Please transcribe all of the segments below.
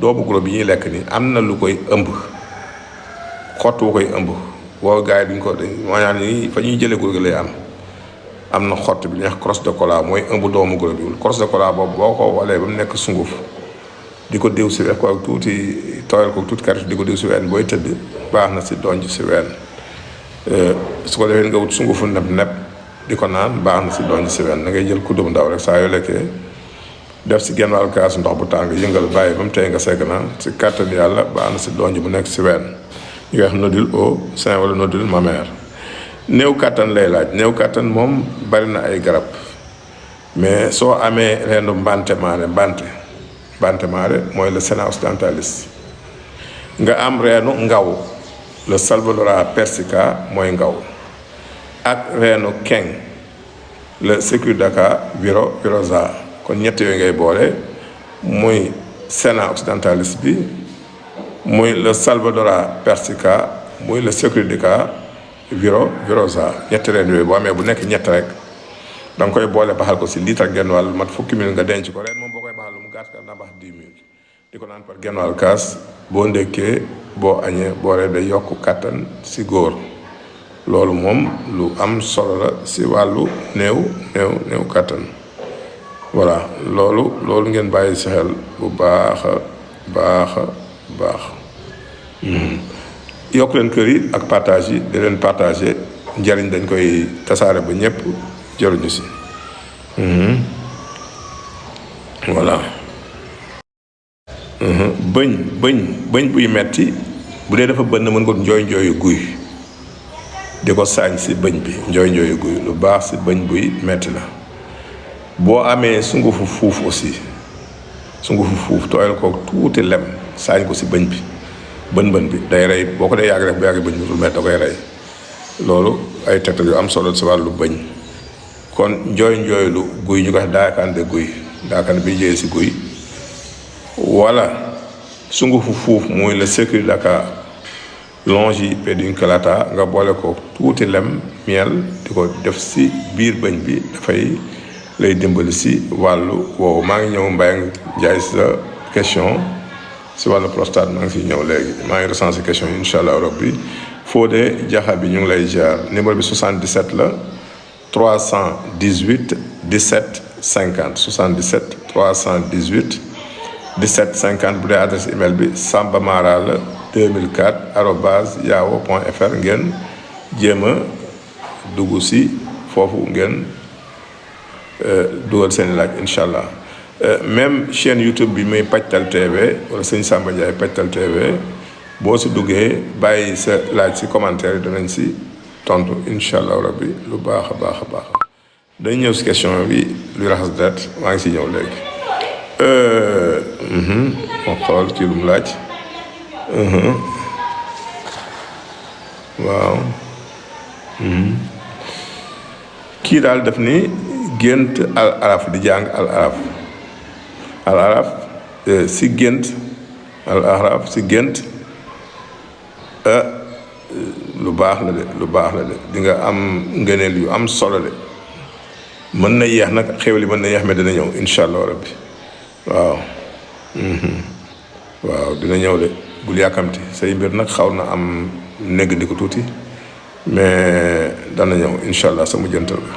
doomu guro bi ñuy lekk ni am na lu koy ëmb xott wu koy ëmb boo gars yi duñ ko maanaam ni fa ñuy jëlee guro gi lay am na xott bi ñuy wax crosse de cola mooy ëmb doomu guro bi crosse de cola boobu boo ko walee ba mu nekk sunguf di ko diw si wet ko ak tuuti tooyal ko tuuti karité di ko diw si ween booy tëdd baax na si donj si ween su ko defee nga wut sungufu neb di ko naan baax na si donj si ween da ngay jël kuddu bu ndaw rek saa yoo lekkee def si genn wàllu kaasu ndox bu tàng yëngal bàyyi ba mu tey nga segg naan si kàttan yàlla baax na si donj bu nekk si ween ñu koy wax nodule au sein wala nodule mammaire. néew kàttan lay laaj néew kàttan moom bari na ay garab mais soo amee reenu mbante maare mooy le Senna occidentalis nga am reenu ngaw le Salvadora persica mooy ngaw ak reenu keng le Securidaca virosa kon ñett yooyu ngay boole muy Senna occidentalis bi muy le Salvadora persica muy le Securidaca virosa ñetti reen yooyu boo amee bu nekk ñett rek da nga koy boole baxal ko si litre ak genn wàll mat fukki minute nga denc ko reen moom boo koy baxal mu gàtt ka na bax 10 minutes di ko naan par genn wàll kaas boo ndékkee boo añee boo ree day yokk kàttan si góor loolu moom lu am solo la si wàllu néew kàttan voilà loolu ngeen bàyyi si xel bu baax yokk leen kër yi ak partage yi di leen partager njariñ dañ koy tasaare ba ñëpp jëruñu si voilà bëñ buy metti bu dee dafa bënn mën ko njooyu guy di ko saañ si bëñ bi njooyu guy lu baax si bëñ buy metti la boo amee sungufu fuuf aussi tooyal ko tuuti lem saañ ko si bëñ bi bën bi day rey boo ko dee yàgg rek bu yàgg bëñ bi dul metti da koy rey loolu ay tegtal yu am solo si wàllu bëñ kon njooylu guy ñu ko wax daakande bi jëyee si guy wala sungufu fuuf muy le Securidaca longipedunculata nga boole ko tuuti lem miel di ko def si biir bëñ bi dafay lay dimbali si wàllu woowu maa ngi ñëw Mbaye Ndiaye sa question si wàllu prostate maa ngi siy ñëw léegi maa ngi recensé question yi incha allah rabbi Fodé Diakha bi ñu ngi lay jaar numéro bi 77 la 318 17 50 77 318 17 50 bu dee adresse email bi sambamara 2004@yahoo.fr ngeen jéem a dugg si foofu ngeen dugal seen laaj incha allah même chaîne YouTube bi muy Pajtal TV wala sëñ Samba Ndiaye Pajtal TV boo si duggee bàyyi sa laaj si commentaire yi danañ si tontu incha allah rabbi lu baax a baax dañ ñëw si question bi luy raxas deret maa ngi si ñëw léegi ma xool ci lu mu laaj waaw kii daal def ni gént al araf di jàng al araf si gént al araf si gént lu baax la de di nga am ngëneel yu am solo de mën na yeex nag xéwal yi mën na yeex mais dina ñëw incha allah rabbi waaw dina ñëw de bul yàkkamti say mbir nag xaw na am negg di ko tuuti mais dana ñëw incha allah sa mujjantal la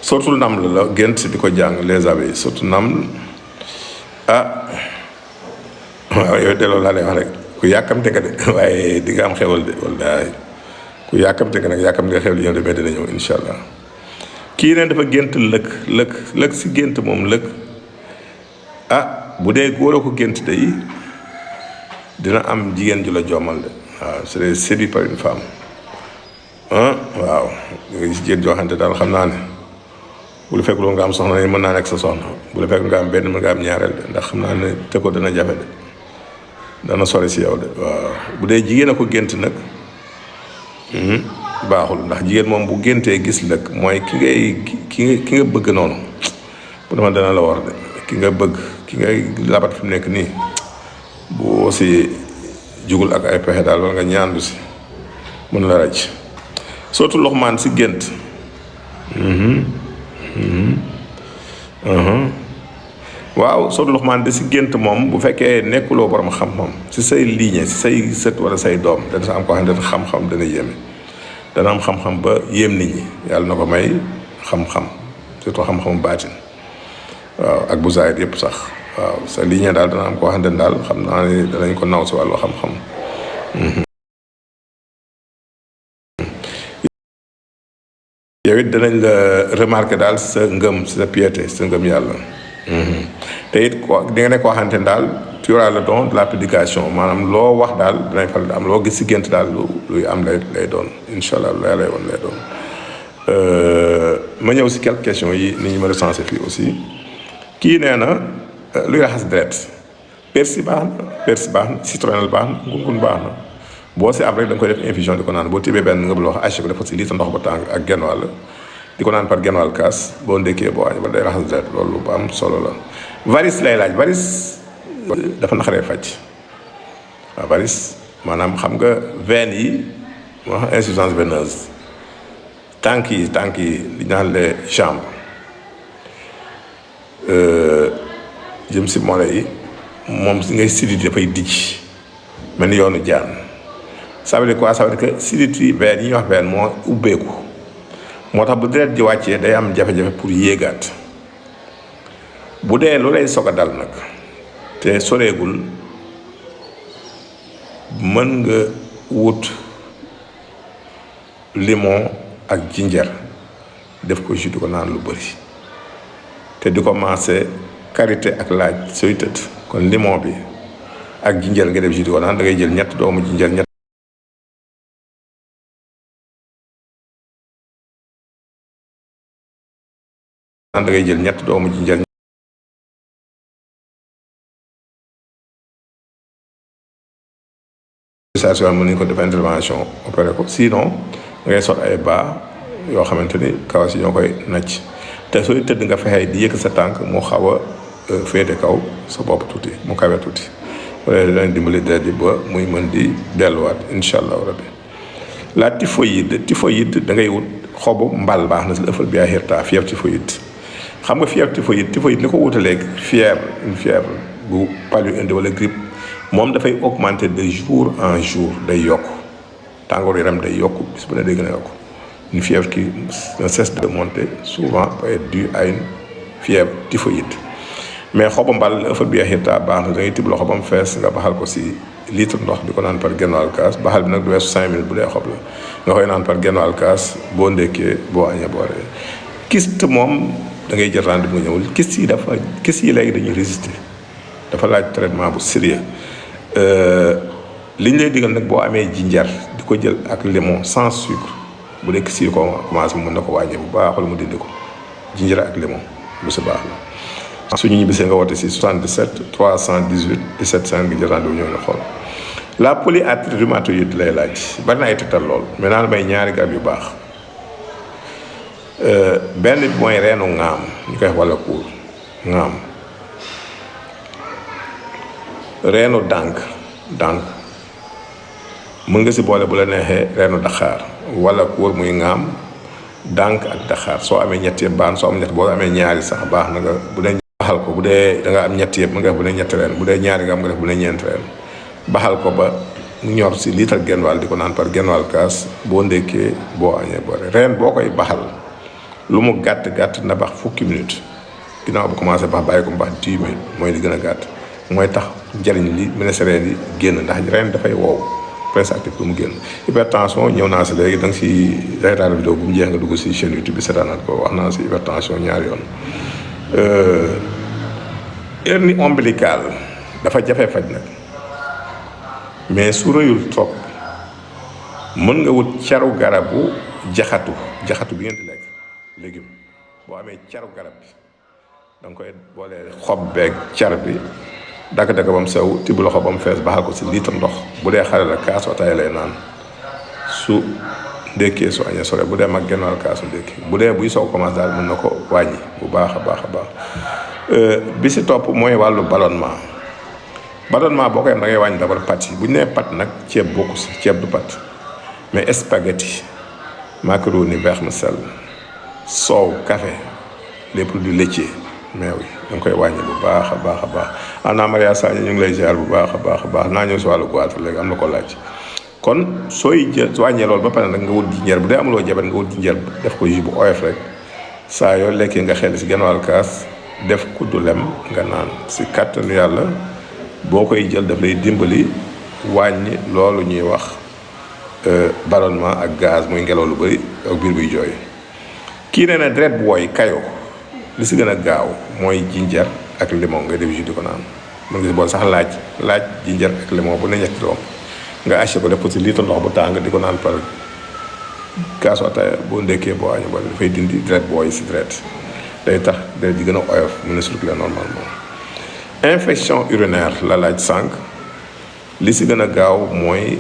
surtout nam la gént di ko jàng les abeilles surtout nam waaw yow delloo laa lay wax rek ku yàkkamte nga de waaye di nga am xewal de wallaay ku yàkkamte nga nag yàkkamte nga xewal yi ñëw de mais dina ñëw incha allah kii ne dafa gént lëkk si gént moom lëkk bu dee góor a ko gént day dina am jigéen ju la jommal de waaw c'est séduit par une femme waaw da nga gis jigéen joo xamante daal xam naa ne bu la fekk loolu nga am soxna ne mën naa nekk sa soxna bu la fekk nga am benn mën nga am ñaareel de ndax xam naa ne te ko dana jafe de dana sori si yow de waaw bu dee jigéen a ko gént nag baaxul ndax jigéen moom bu géntee gis lëkk mooy ki nga bëgg noonu bu dama dana la war de ki nga bëgg ki ngay labat fi mu nekk nii boo si jugul ak ay pexe daal wala nga ñaandu si mën la raj surtout loxmaan si gént waaw soo luxmaan de si gént moom bu fekkee nekkuloo borom xam-xam si say ligne si say sët wala say doom dana am ko xam ne dafa xam-xam dana yéeme dana am xam-xam ba yéem nit ñi yàlla na ko may xam-xam surtout xam-xamu baatin waaw ak bu zaahir yëpp sax waaw sa ligne daal dana am koo xam ne daal xam naa ne danañ ko naw si wàllu xam-xam. yow it danañ la remarqué daal sa ngëm sa piété sa ngëm yàlla. te it di nga ne koo xamante ne daal tu auras le don de la prédication maanaam loo wax daal dinañ faral di am loo gis si gént daal luy am lay doon incha allah lay lay woon lay doon. ma ñëw si quelques questions yi ni ñu ma recensé fii aussi kii nee na luy raxas deret persil baax na citronnelle baax na ngungun baax na boo si am rek da nga koy def infusion di ko naan boo tibbee benn nga bëgg a wax haché ko dafa si litre ndox ba tàng ak genn wàll di ko naan par genn wàll kaas boo ndekkee boo añ ba day raxas deret loolu bu am solo la. varice lay laaj varice dafa naqaree faj waaw varice maanaam xam nga veine yi wax insuffisance veineuse tànk yi li ñu naan les jambes jëm si moole yi moom si ngay sidit dafay dijj mel ni yoonu jaan ça veut dire quoi ça veut dire que sidit yi veine yi ñuy wax veine moo ubbeeku moo tax bu deret ji wàccee day am jafe-jafe pour yéegaat bu dee lu lay soog a dal nag te soreegul mën nga wut limon ak jinjar def ko jus di ko naan lu bëri te di ko maase karité ak laaj sooy tëdd kon limon bi ak jinjar nga def jus di ko naan da ngay jël ñett doomu jinjar ñett da ngay jël ñett doomu jinjar mën nañu ko def intervention opéré ko sinon da ngay sol ay bas yoo xamante ni kawas yi ñoo koy nacc te sooy tëdd nga fexee di yëkk sa tànk mu xaw a féete kaw sa bopp tuuti mu kawe tuuti wala danañ dimbali deret yi ba muy mën di delluwaat incha allahu rabbi. la typhoïde da ngay wut xobu mbal baax na si ëffal bi ay xirta fièvre typhoïde xam nga fièvre typhoïde li ko wutaleeg une fièvre bu palu indi wala grippe moom dafay augmenter de jour en jour day yokk tàngoor yaram day yokk bis bu ne day gën a yokk une fièvre qui ne cesse de monter souvent peut être due à une fièvre typhoïde mais xobu mbal ëffal bi xirta baax na da ngay tibb loxo ba mu fees nga baxal ko si litre ndox di ko naan par genn wàll kaas baxal bi nag du weesu 5 minutes bu dee xob la nga koy naan par genn wàll kaas boo ndekkee boo añee boo reer kyste moom da ngay jël rendez-vous nga ñëwul kyste yi léegi dañuy résister dafa laaj traitement bu sérieux li ñu lay digal nag boo amee jinjar di ko jël ak limon sans sucre bu dee kyste yi ko commencé mën na ko wàññi bu baax wala mu dindi ko jinjar ak limon lu si baax la. suñu ñibbisee nga woote si 77 318 17 5 nga jël rendez-vous ñëw nga xool. la polyarthrite rhumatoïde lay laaj bari na ay tegtal lool mais naa la may ñaari garab yu baax benn bi mooy reenu ŋaam ñu koy wax wala kuur ŋaam reenu dànk mën nga si boole bu la neexee reenu daxaar wala kuur muy ŋaam dànk ak daxaar soo amee ñett yëpp baax soo am ñett boo amee ñaari sax baax na nga bu dee baxal ko bu dee da nga am ñett yëpp mën nga def bu dee ñetti reen bu dee ñaari nga am nga def bu dee ñeenti reen baxal ko ba mu ñor si litre genn wàll di ko naan par genn wàll kaas boo ndékkee boo añee boo reer reen boo koy baxal lu mu gàtt na bax fukki minutes ginnaaw bu commencé bax bàyyi ko mu bax 10 minutes mooy li gën a gàtt mooy tax njëriñ li mu ne si reen yi génn ndax reen dafay wow presse active pour mu génn. hypertension ñëw naa si léegi da nga si reetaan vidéo bu mu jeex nga dugg si chaîne YouTube bi seetaanaat ko wax naa si hypertension ñaari yoon. hernie ombilicale dafa jafe faj nag mais su rëyul trop mën nga wut caru garabu jaxatu bi ngeen di lekk légume boo amee caru garab bi da nga koy boole xob beeg car bi dagg-dagg ba mu sew tibb loxo ba mu fees baxal ko si litre ndox bu dee xale la kaas ataaya lay naan su ndékkee su añee sore bu dee mag genn wàll kaasu ndékki bu dee buy soog commencé daal mën na ko wàññi bu baax a baax bi si topp mooy wàllu ballonnement boo koy am da ngay wàññi d'abord pâte yi bu ñu nee pâte nag ceeb bokku si ceeb du pâte mais spaghetti macaroni vermicelle soow café les produits laitiers meew yi da nga koy wàññi bu baax a baax a baax Anna Maria Sagna ñu ngi lay ziar bu baax a baax a baax naa ñëw si wàllu goitre léegi am na ko laaj kon sooy jël wàññee loolu ba pare nag nga wut jinjeer bu dee amuloo jabet nga wut jinjeer def ko jus bu oyof rek saa yoo lekkee nga xel si genn wàll kaas def kuddu lem nga naan si kàttanu yàlla boo koy jël daf lay dimbali wàññi loolu ñuy wax ballonnement ak gaz muy ngelaw lu bëri ak biir buy jooy kii nee na deret bu wooy kayo li si gën a gaaw mooy jinjeer ak limon nga def jus di ko naan mën nga si bool sax laaj jinjeer ak limon bu ne ñetti doom nga acheté ko def ko si litre ndox bu tàng di ko naan par kaasu ataaya boo ndekkee boo añu ba dafay dindi deret bu wooy si deret day tax deret ji gën a oyof mën a circuler normalement infection urinaire la laaj sànq li si gën a gaaw mooy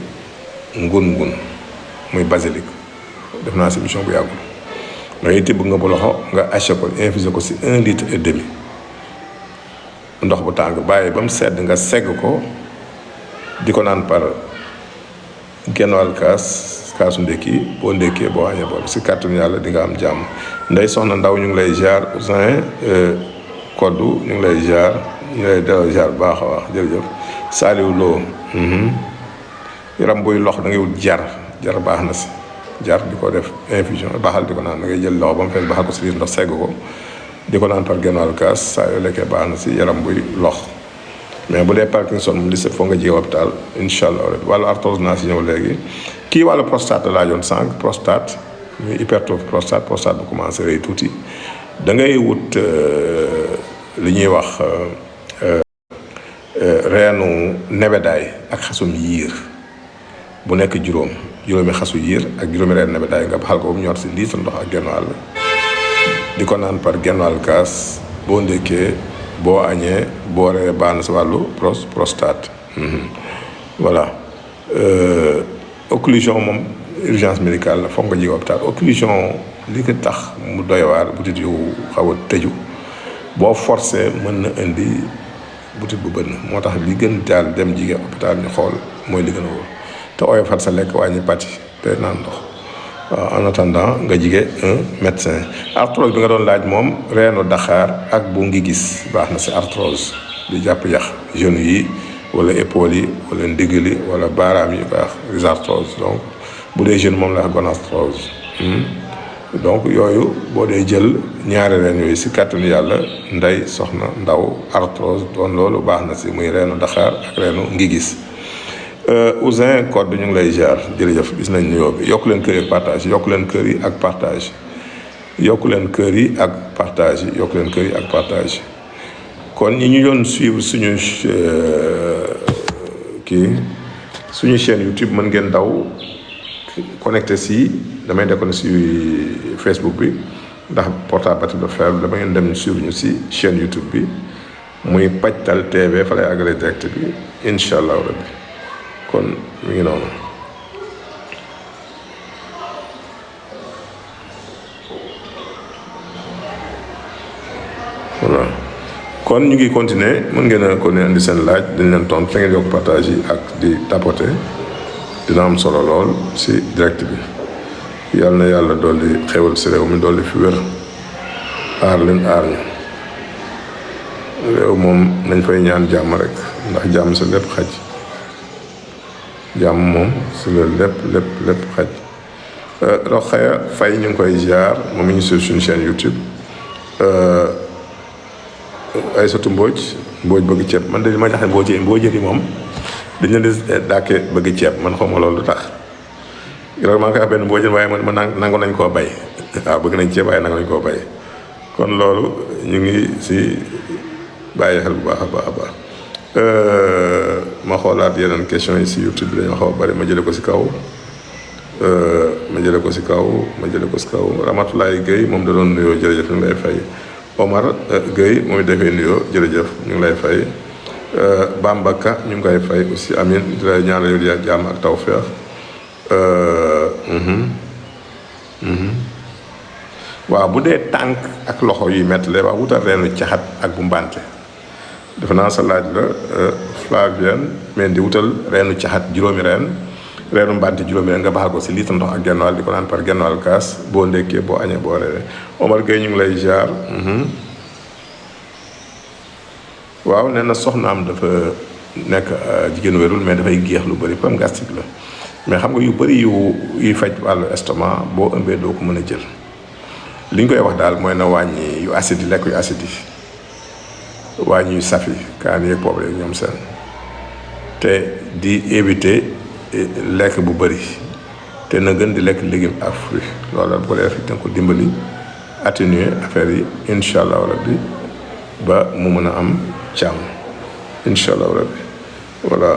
ngun muy basilic def naa si émission bu yàggul ngay tibb nga bu loxo nga haché ko infusé ko si 1,5 litre ndox bu tàng bàyyi ba mu sedd nga segg ko di ko naan par genn wàll kaasu ndékki boo ndékkee boo añee bool si kàttanu yàlla di nga am jàmm Ndey Soxna Ndaw ñu ngi lay ziar Ousin Koddu ñu ngi lay ziar ñu lay delloo ziar bu baax a wax jërëjëf Saliou Lo yaram buy lox da ngay wut jar baax na si jar di ko def infusion baaxal di ko naan da ngay jël loxo ba mu fees baaxal ko si biir ndox segg ko di ko naan par genn wàll kaas saa yoo lekkee baax na si yaram buy lox mais bu dee Parkinson mu li foo nga jege hôpital incha allah wàllu arthrose naa si ñëw léegi kii wàllu prostate la laajoon sànq prostate muy hypertrophie prostate bu commencé rëy tuuti da ngay wut li ñuy wax reenu nebedaay ak xasum yiir bu nekk juróomi xasu yiir ak juróomi reen nebedaay nga baxal ko ba mu ñor si litre ndox ak genn wàll di ko naan par genn wàll kaas boo ndékkee boo añee boo reeree baax na si wàllu prostate voilà occlusion moom urgence médicale la foog nga jege hôpital occlusion li ko tax mu doy waar butit yu xaw a tëju boo forcé mën na indi butit bu bënn moo tax li gën daal dem jige hôpital ñu xool mooy li gën a wóor te oyofal sa lekk wàññi pati te naan ndox waaw en attendant nga jige un médecin arthrose bi nga doon laaj moom reenu daxaar ak bu ngi gis baax na si arthrose di jàpp yax genou yi wala épaule yi wala ndigg li wala baaraam yi baax rhizarthrose donc bu dee jeune moom la gonarthrose donc yooyu boo dee jël ñaari reen yooyu si kàttanu yàlla Ndey Soxna Ndaw arthrose doon loolu baax na si muy reenu daxaar ak reenu ngi gis Ousin Code ñu ngi lay ziar jërëjëf gis nañ nuyoo bi yokk leen kër yi ak partage yokk leen kër yi ak partage yokk leen kër yi ak partage yokk leen kër yi ak partage kon ñi ñu doon suivre suñu suñu chaîne YouTube mën ngeen daw connecté si damay déconnecté si Facebook bi ndax portable batterie de fer dama ngeen dem suivre ñu si chaîne YouTube bi muy Pajtal TV fa lay àggale direct bi incha allah rabbi kon mi ngi noonu voilà kon ñu ngi continuer mën ngeen a ko ne indi seen laaj dañ leen tontu te ngeen yokk partage yi ak di tapoter dina am solo lool si direct bi yàlla na yàlla dolli xewal si réew mi dolli fi wér aar leen aar ñu réew moom nañ fay ñaan jàmm rek ndax jàmm si lépp xaj jàmm moom si la lépp xaj Rokhaya Faye ñu ngi koy ziar moom ñu sur suñu chaîne YouTube Aïssatou Mbodj bëgg ceeb man de li ma jaxee mboo jëri moom dañ leen di dàkkee bëgg ceeb man xaw ma loolu tax yow maa ngi koy wax benn mboo jëri waaye man nangu nañ koo bay waaw bëgg nañ ceeb waaye nangu nañ koo bay kon loolu ñu ngi si bàyyi xel bu baax a baax ma xoolaat yeneen question yi si YouTube bi dañoo xaw a bari ma jële ko si kaw Ramatoulaye Gueye moom da doon nuyoo jërëjëf ñu ngi lay fay Omar Gueye mooy defee nuyoo jërëjëf ñu ngi lay fay Bamba Ka ñu ngi koy fay aussi amin di lay ñaanal yow jàmm ak tawfeex waaw bu dee tànk ak loxo yuy metti la waaw wutal reenu caxat ak bu mbante defe naa sa laaj la Flavienne mais di wutal reenu caxat juróomi reenu mbante juróomi reen nga baxal ko si litre ndox ak genn wàll di ko naan par genn wàll kaas boo ndekkee boo añee boo reeree Omar Gueye ñu ngi lay ziar waaw nee na soxnaam dafa nekk jigéen wérul mais dafay géex lu bëri problème gastrique la mais xam nga yu bëri yuy faj wàllu estomac boo ëmbee doo ko mën a jël li ñu koy wax daal mooy na wàññi yu acide yi lekk yu acide yi wàññi yu saf yi kaani yeeg poobar yeeg ñoom seen te di éviter lekk bu bëri te na gën di lekk légumes ak fruits loolu la bu ko defee danga ko dimbali atténuer affaire yi incha allahu rabbi ba mu mën a am jàmm incha allahu rabbi voilà.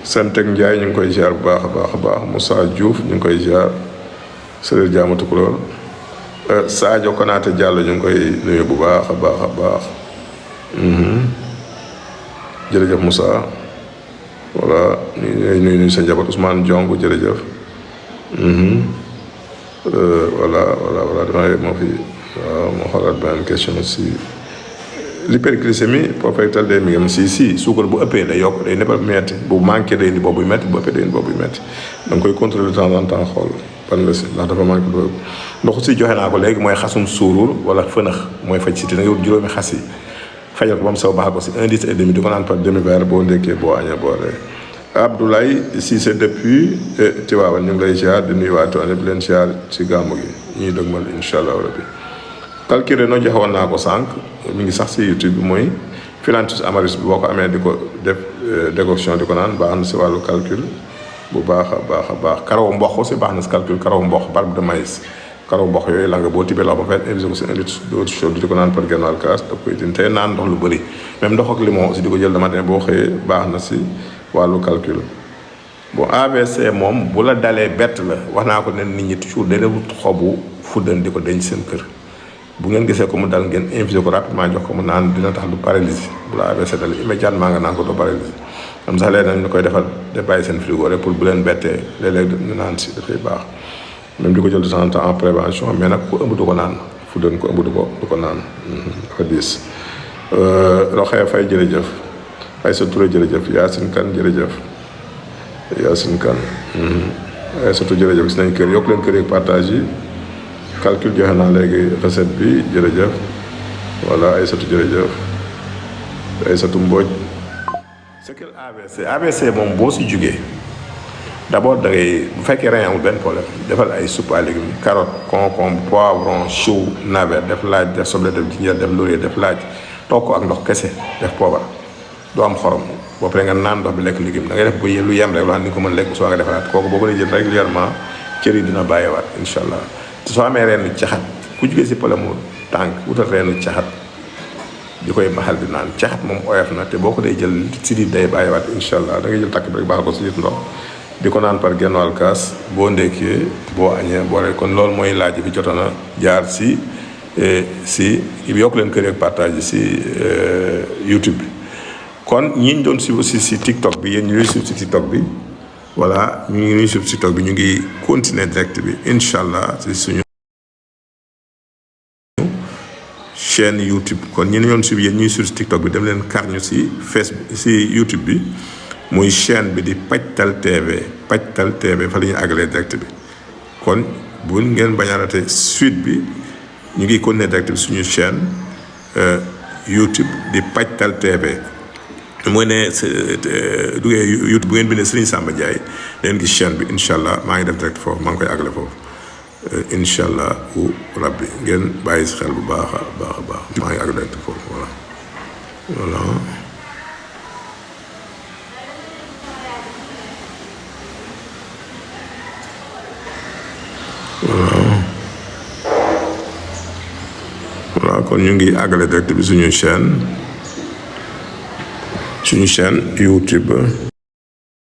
Santeg Ndiaye ñu ngi koy ziar bu baax a baax a baax Moussa Diouf ñu ngi koy ziar Sëriñ Jaamatu Kuloor Sadio Konaté Diallo ñu ngi koy nuyu bu baax a baax a baax. jërëjëf Moussa voilà ñu nuyu sa njaboot Ousmane Diong jërëjëf. voilà damay moo fi waaw moo xoolaat benn question aussi l'hyperglycémie propérital day mi ngam si suukar bu ëppee day yokk day nebal metti bu manqué day indi boobu metti bu ëppee day indi boobu metti da nga koy contrôler de temps en temps xool ban la si ndax dafa manqué boobu ndox si joxe naa ko léegi mooy xasum suurur wala fënax mooy faj siti da nga wut juróomi xas yi fajal ko ba mu saw baax ko si 1 litre et demi di ko naan par demi-verre boo ndékkee boo añee boo ree Abdoulaye Cissé depuis Tivaouane ñu ngi lay ziar di nuyu waa Tivaouane bi leen ziar ci gàmmu gi ñuy dëgmal incha allah rabbi calculé noo joxewoon naa ko sànq mi ngi sax si YouTube bi mooy Phyllanthus amaris bi boo ko amee di ko def décoction di ko naan baax na si wàllu calcul bu baax a baax a baax karaw mboq aussi baax na si calcul karaw mboq barbe de maïs karaw mboq yooyu la nga boo tibbee loxo ba fekk invisé ko si 1 litre d'eau chaude di ko naan par genn wàll kaas daf koy dindi tey naan ndox lu bëri même ndox ak limon aussi di ko jël le matin boo xëyee baax na si wàllu calcul. bon AVC moom bu la dalee bett la wax naa ko ne nit ñi toujours day wut xobu fuddan di ko denc seen kër bu ngeen gisee ko mu dal ngeen infusé ko rapidement jox ko mu naan dina tax du paralysie bu la AVC dalee immédiatement nga naan ko doo paralysie am sax léegi nag ñu koy defal de bàyyi seen frigo rek pour bu leen bettee léeg-léeg ñu naan si dafay baax même di ko jël de temps en temps en prévention mais nag ku ëmb du ko naan fuddan ko ëmb du ko naan dafa diis. Roxee Fay jërëjëf Aïssa Touré jërëjëf Yacine Kane jërëjëf Yacine Kane Aïssatou jërëjëf gis nañ kër yokk leen kër yeeg partage yi calcul joxe naa léegi recette bi jërëjëf voilà Aïssatou jërëjëf Aïssatou Mbodj. c'est que AVC moom boo si jugee d'abord da ngay bu fekkee rein amul benn problème defal ay soupe à légumes carotte concombre poivron chou navette def laaj def soble def jinjeer def laurier def laaj toog ko ak ndox kese def poobar doo am xorom boo paree nga naan ndox bi lekk légume da ngay def bu lu yem rek loo xam ni nga ko mën lekk soo nga defaraat kooku boo ko dee jël régulièrement cër yi dina bàyyiwaat incha allah te soo amee reenu caxat ku jugee si problème mu tànk wutal reenu caxat di koy baxal di naan caxat moom oyof na te boo ko dee jël si di day bàyyiwaat incha allah da ngay jël takk bi rek baaxal ko si nit ndox di ko naan par genn wàll kaas boo ndékkee boo añee boo rek kon loolu mooy laaj bi jotoon a jaar si yokk leen kër ak partage si YouTube bi. kon ñi ñu doon suivre si TikTok bi yéen ñu ngi suivre si TikTok bi voilà ñu ngi suivre si TikTok bi ñu ngi continuer direct bi incha allah si suñu chaîne YouTube kon ñi ñu doon suivre yéen ñuy suivre si TikTok bi dem leen kar ñu si Facebook si YouTube bi muy chaîne bi di Pajtal TV fa la ñuy àggalee direct bi kon bu ngeen bañ a raté suite bi ñu ngi continuer direct bi suñu chaîne YouTube di Pajtal TV. mooy ne duggee YouTube bu ngeen bindee Serigne Samba Ndiaye leen gis chaîne bi incha allah maa ngi def direct foofu maa ngi koy àggale foofu incha allah rabbi ngeen bàyyi si xel bu baax a baax maa ngi àggale direct foofu voilà. voilà kon ñu ngi àggale direct bi suñu chaîne YouTube